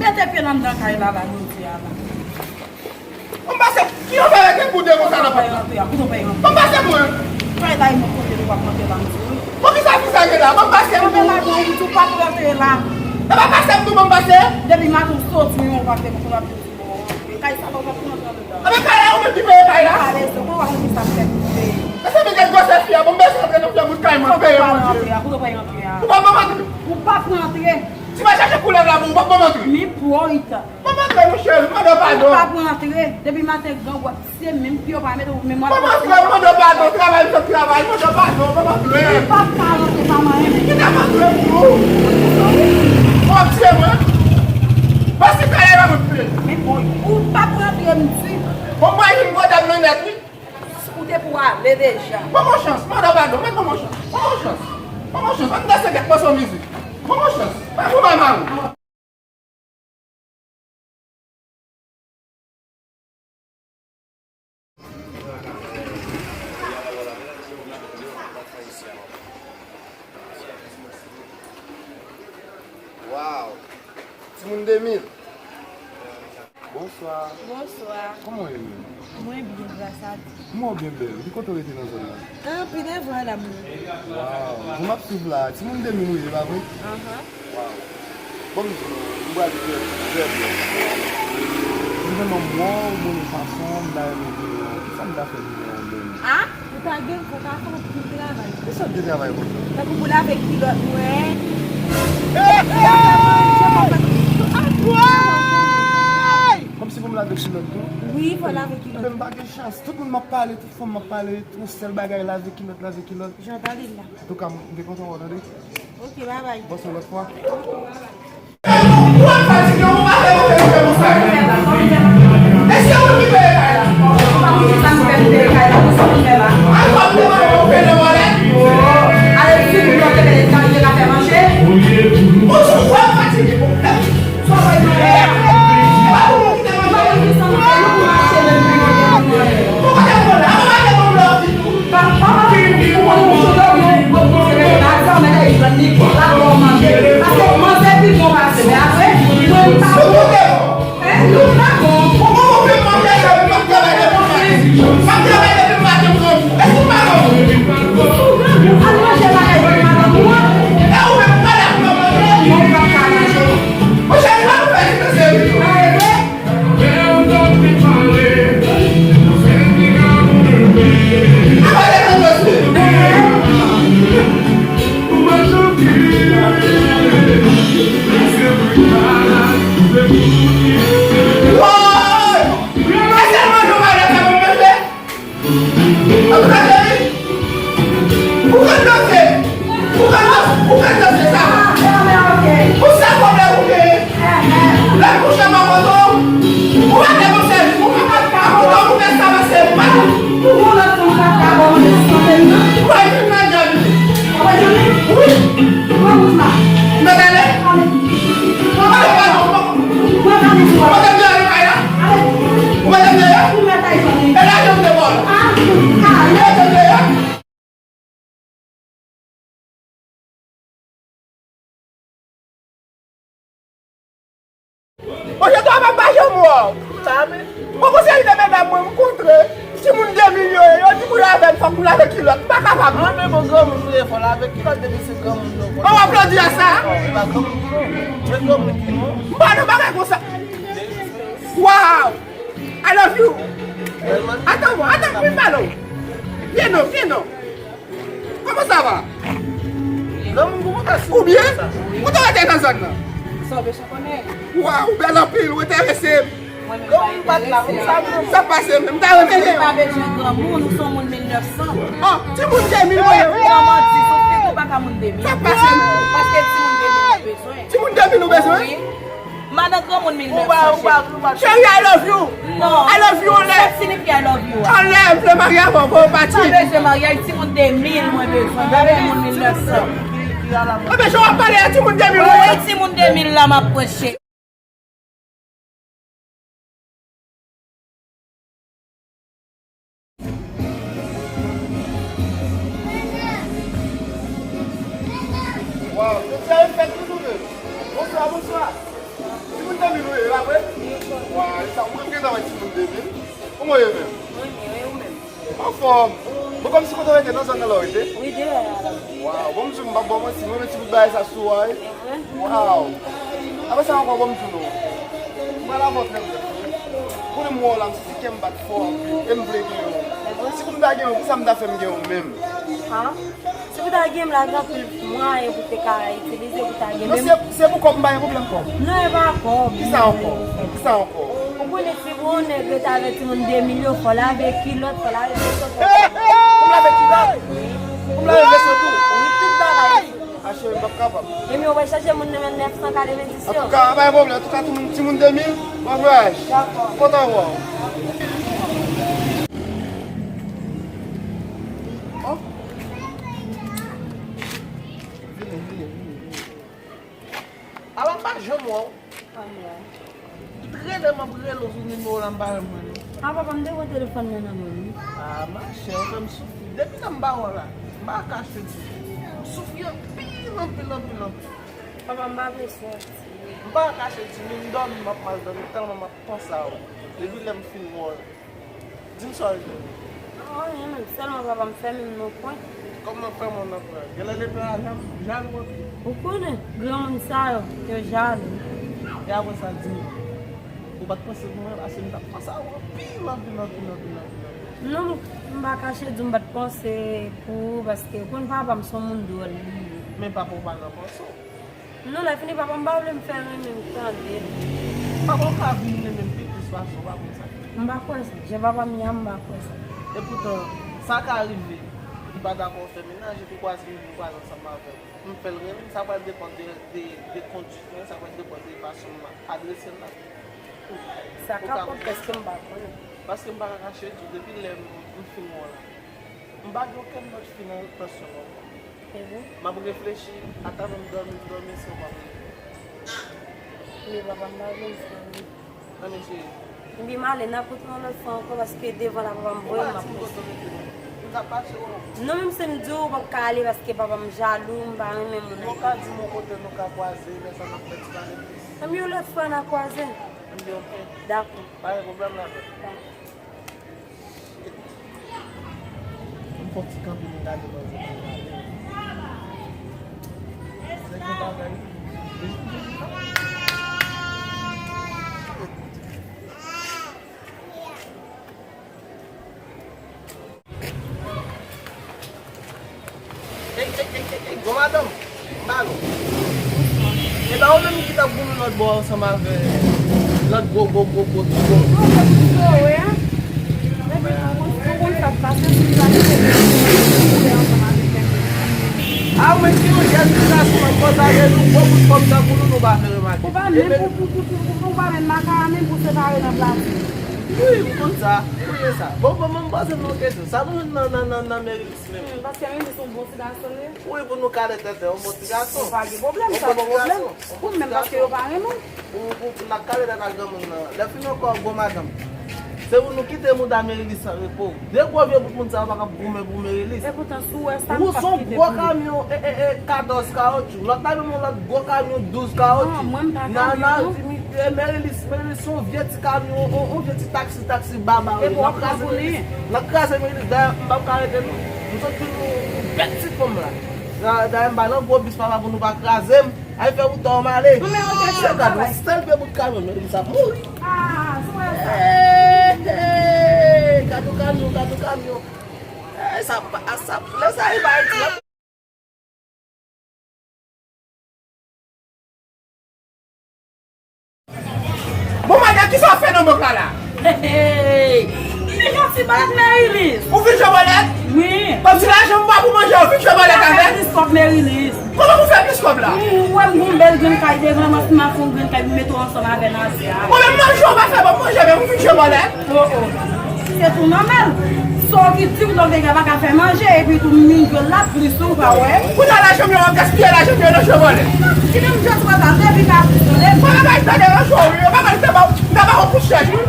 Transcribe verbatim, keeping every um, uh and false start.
Mete pye nan anndan kay la, la, jodi a la. Ban m pase, ki yon bagay gen goude konsa nan pòt la? Ban m pase mwen. Kay la, e mwen kote nou ap rantre la, m di wi. Bon, kisa, kisa gen la? Ban m pase. Mwen la, bon, ou di w p ap rantre la. E pa pase m tou, ban m pase. Depi maten ou soti, ou pa te konn ap di w ap rantre. Kay sa la, ou p ap rantre anndan. Anben kay la, ou menm ki peye kay la? Pa bezwen, mwen pa konn kisa m fè pou peye. Mezanmi, gad gwosè fi a, bon, m bezwen antre nan fè bout kay mwen, peye manje. Ou p ap rantre a, ou p ap rantre a. Ou p ap rantre. Ou p ap rantre. Si m al chache koulèv la pou ou, w ap ban m antre? Mi pwoyta. Ban m antre, non, cheri, mande w padon. Ou p ap rantre. Depi maten, gang w ap se menm pye w pa mete w menm w ap rantre. Ban m antre, mande w padon, travay, m sot travay, mande w padon, ban m antre. Ou p ap ka rantre, pa manyen. Ki t ap antre pou ou? W ap tiye mwen? Pase kay la, pa mwen pye. Men bon, ou p ap rantre, m di. Bon, mwen vin kote m nan nèt, wi. Ou te pou ale deja. Ban m yon chans, mande w padon, mwen ban m yon chans. Ban m yon chans. Ban m yon chans. Ann danse kèk mòso mizik. Ban m yon chans. Pa pou mama ou. Waw! Timoun de mil. Bonswa. Bonswa. Kòman w ye menm? Mwen byen, gras a Dye. M wè w byen bèl. Ki kote w rete nan zòn nan? Ah, pi devan la m rete. Waw. Jan m ap swiv la, timoun de mil ou ye, pa vre? Anhan. Waw. Bon, m di nou, m pral trè, trè byen. M vrèman m wè w, bon, yon fason, m ta renmen vini, kisa m ta fè vini an menm? Ah? Ou ta gen, ou ka fè anpil travay. E sa m te travay konsa? Tankou pou lave kilòt mwen. Kòmsi pou m lave kilòt tou? Wi, fò lave kilòt. Ebyen, m pa gen chans. Tout moun m ap pale, tout fanm m ap pale, yon sèl bagay, lave kilòt, lave kilòt. Jan w tande l la. Antouka, m te kontan wè w, tande. Ok, babay. Bon, se yon lòt fwa. Ou ap fatige, ou pa fè manje pou fè pou sa. Èske ou ki peye kay la? Ou pa konn kisa m fè m peye kay la, pou sa m fè la. An fòm de manje ou fè nan wòlèt? Ale di pou mwen te peye kay, ou te ka fè manje? Ou sou fò fatige. Sa w fè nan wòlèt? E pa pou mwen ki te manje. Ou pa konn kisa m fè, non, pou mache menm pou manje pou mwen. Ou kote pou la, ou pa te bon lòt. Pa, pa, pa, ou konnen ou sou do mwen, ou pran konseye la, sa w mèt al jwenn li, la pou w manje. Paske manzè pi bon pase, men apre, mwen m pa bon. Hein? Nou pa bon. Ou konn ou fè manje, sa, ou pa travay depi maten. Pa travay depi maten, pran. Èske ou pa bon? Ou sou do mwen, al manje bagay pou madanm ou an. E ou menm, pa la pou manje. Mwen pa ka manje. Monchè, sa nou fè, se seri. Arete. Ou ka danse? Ou ka danse? Ou ka danse sa? Pou sa pwoblèm ou genyen? Lè kouche mwen kontan, ou pa te konn sèvis, ou pa t ap ka kontan, ou te sa pase mal. Ou gon lòt fanm pa t ka ba w de sante, non? Ou pa vin nan djab li. Ou pa vin? Wi. Pran wout la. Mèt ale? Ale. Ou pa te pa non. Ou pa te ale sou. Ou pa te ale kay la? Ale. Ou pa te ale? Ou mèt ale. E la, yo te bon. Ah, ah, yo te ale. Oje, twa pa pa janm wè w. Bon, konsa, li te medam mwen, m kontre. Timoun de mil yo ye, yo di pou lave, fòk pou lave kilòt. M pa kapab, non. Ah, men bon, granmoun nou ye, fò lave kilòt depi se granmoun nou. Bon, w aplodi a sa? Non, se pa granmoun ki bon. Se granmoun ki bon. M pa nan bagay konsa. Wow! I love you. Attends-moi, attends, vin pale w. Vyen non, vyen non. Comment ça va? Ou byen? Ou te rete nan zòn nan? Sa w bezwen konnen? Waw, ou bèl anpil, ou enterese m. Mwen menm pa enterese. Sa pase menm, ta renmen gen. Ou pa bezwen granmoun, ou se yon moun mil nèf san. Oh, timoun de mil mwen ye, wi. Ou nan manti, se fèk ou pa ka moun de mil. Sa pase menm. Paske timoun de mil ou bezwen. Timoun de mil ou bezwen? Wi. Madan granmoun mil nèf san, cheri. Cheri, I love you. Non. I love you, anlè. Sa k siyifi I love you a? Anlè, m vle marye avè w, fò w pati. M pa bezwen maryaj, timoun de mil mwen bezwen, pa granmoun mil nèf san. Anben, jan w ap pale a timoun de mil, wi. Wi, timoun de mil la m ap pran, cheri. Waw, se seri fèt nou tounen. Bonswa, bonswa. Bebe, kòman w ye menm? Mwen byen, e ou menm? Anfòm. Bon, kòmsi kote w rete, nan zòn nan la w rete? Wi, deyò a la. Waw, bon, m di w, m p ap ba w manti, m renmen ti bout bagay sa sou ou a, wi. E vre? Waw. Apre sa ankò, bon, m di w non. M pral avè w trè byen. Konnen m wè w la, m santi kè m bat fò, e m vle gen w. E vre? Si pou m ta gen w, poukisa m ta fè m gen w menm? Han? Si pou ta gen m la, gen anpil mwayen pou te ka itilize pou ta gen. Non, menm se, se pou kòb, m pa gen pwoblèm kòb. Non, e pa kòb. Kisa ankò? Kisa ankò? Ou konnen si pou yon nèg rete avèk timoun de milyon, fò lave kilòt, fò lave veso, fò... Pou m lave kilòt? Wi. Pou m lave veso tou? Wi, tout bagay. A cheri, m p ap kapab. Ebyen, ou pral chache moun nan nèf san katrevenndis yo. Antouka, pa gen pwoblèm. Antouka, timoun, timoun de mil, bon vwayaj. Dakò. Kontan wè w. Oh. Vini, vini, vini, vini. Ala m pa janm wè w. Anmwey. M t rele, m ap rele w sou nimewo la, m pa janm jwenn ou. A, papa, m te pran telefòn nan nan men m. A, machè, ou fè m soufri. Depi lè m pa wè w la, m pa kache di w. M soufri anpil, anpil, anpil, anpil. Papa, m pa vle sòti. M pa kache di w, m dòmi, m ap mal dòmi, tèlman m ap panse a w. Depi lè m fin wè w la. Di m sa w rive. Anyen menm, sèlman papa m fèmen m nan kwen. Kòman fèmen w nan kwen? Genlè lepe a jalou anpil. Ou konnen, granmoun sa yo, yo jalou. E apre sa, di m, ou pa t panse pou mwen, paske m t ap panse a ou anpil, anpil, anpil, anpil, anpil, anpil. Non, m pa kache di w m pa t panse pou ou, paske ou konn papa m se yon moun dwòl li ye. Men papa w pa nan panse w. Non, lè fini, papa m pa vle m fè renmen m tande. Papa w ka vin renmen m pi plis pase w, pa konn sa. M pa kwè sa. Jan papa m ye a, m pa kwè sa. Epoutan, sa ka rive, li pa dakò w fè mennaj, epi kwaze vin kwaze ansanm avè w. M fè l renmen m, sa pral depann de, de, de kondwit mwen, sa pral depann de fason m adrese l la. Sa ka fèt, paske m pa konnen. Paske m pa ka kache di w, depi lè m, m fin wè w la. M pa gen okenn lòt fi nan relasyon nan ankò. E vre? M ap reflechi, ata m dòmi, m dòmi san w pa vle. Men papa m pa vle m fè anyen. Nan men cheri. Ebyen m ale, n a kontre yon lòt fwa ankò, paske devan la papa m voye m ap pase. M ka pase w. Non, menm si m di w, w p ap ka ale, paske papa m jalou, m pa renmen moun. Nou ka di m yon kote nou ka kwaze, lè sa n ap fè ti pale plis. Ebyen yon lòt fwa n a kwaze. Ebyen oke. Dakò. Pa gen pwoblèm la, frè. Dakò. M fè yon ti kanpe, m gade nan zòn nan. Se gen bagay. Ey, ey, ey, ey, ey, gwo madanm, m ba nou. E pa ou menm ki t ap goumen lòt bò ansanm avè lòt gwo, gwo, gwo, gwo, gwo. Non, se pou sa, wi, a. Epi, ou konn, ou konn sa k pase, si sa te fè ansanm avè kèk moun. A, mwen ki yon jèn ti gason, mwen konn sa, gen yon gwo bout kòb tankou nou, nou pa fè remake. Ou pa menm pou, pou, pou, pou, pou, ou pa menm makara menm pou separe nan plati. Wi, m konn sa. Ou ye sa. Bon, bon, bon, m poze nou yon kesyon. Sa nou jwenn nan, nan, nan, nan meri? Hmm, paske Remy se yon bon ti gason, wi. Wi, pou nou kale tenten, yon bon ti gason. Pa gen pwoblèm, sa pa pwoblèm. Pou mwen menm, paske yo pa renmen m. Pou, pou, pou n ap kale tenten ak granmoun nan. Lè fini ankò, gwo madanm. Se pou nou kite mouda Merilis an repo. De gwo vye bout moun sa yo pa kab goumen pou Merilis. Epoutan, si w wè sa, m p ap kite pou li. Ou se yon gwo kamyon, e, e, e, katòz kawotchou. Lòt la menm yon lòt gwo kamyon, douz kawotchou. Non, mwen m pa kamyon, non. Nana, Jimmy, e, Merilis, Merilis se yon vye ti kamyon, yon, yon vye ti taksi, taksi baba, wi. N ap kraze Merilis. N ap kraze Merilis. Dayè, m p ap ka rete non. M sot vin yon bèl ti fanm la. Da-, dayè, m pa nan gwo bis papa pou nou pa kraze m. Ay fè wout an m ale. Non, men oke, se yon gad yon sèl pye bout kamyon, Merilis ap mouri. Ah, sou wè sa. Hey, hey, gad yon kamyon, gad yon kamyon. Hey, sa, sa, lè sa rive Ayiti, la. Bon, madanm, kisa w ap fè nan bank la, la? Hey, hey, hey. Li vin jwe ti bòlèt, Merilis. Ou vin jwe bòlèt? Wi. Kòmsi lajan m pa pou manje, ou vin jwe bòlèt avè m? Merilis, kòb Merilis. Kòman pou fè plis kòb la? Ou wè m gon bèl grenn kay devan, m ap fè yon grenn kay pou mete w ansanm avè Nadia. Mwen menm manje, ou pa fè ban m manje, men ou vin jwe bòlèt. Oh, oh. Se tou nòmal. Sa w ki di w nan vega pa ka fè manje, epi tou m vin jwe l la plis ou pa wè. Kounye a lajan m yo, w ap gaspiye lajan m yo nan jwe vòlè. Kite m jwe ti bòlèt, depi ka plis tande. Mwen pa bay tande yon jou, wi, yo pa bay tande, m ta ba w kout chèch, wi.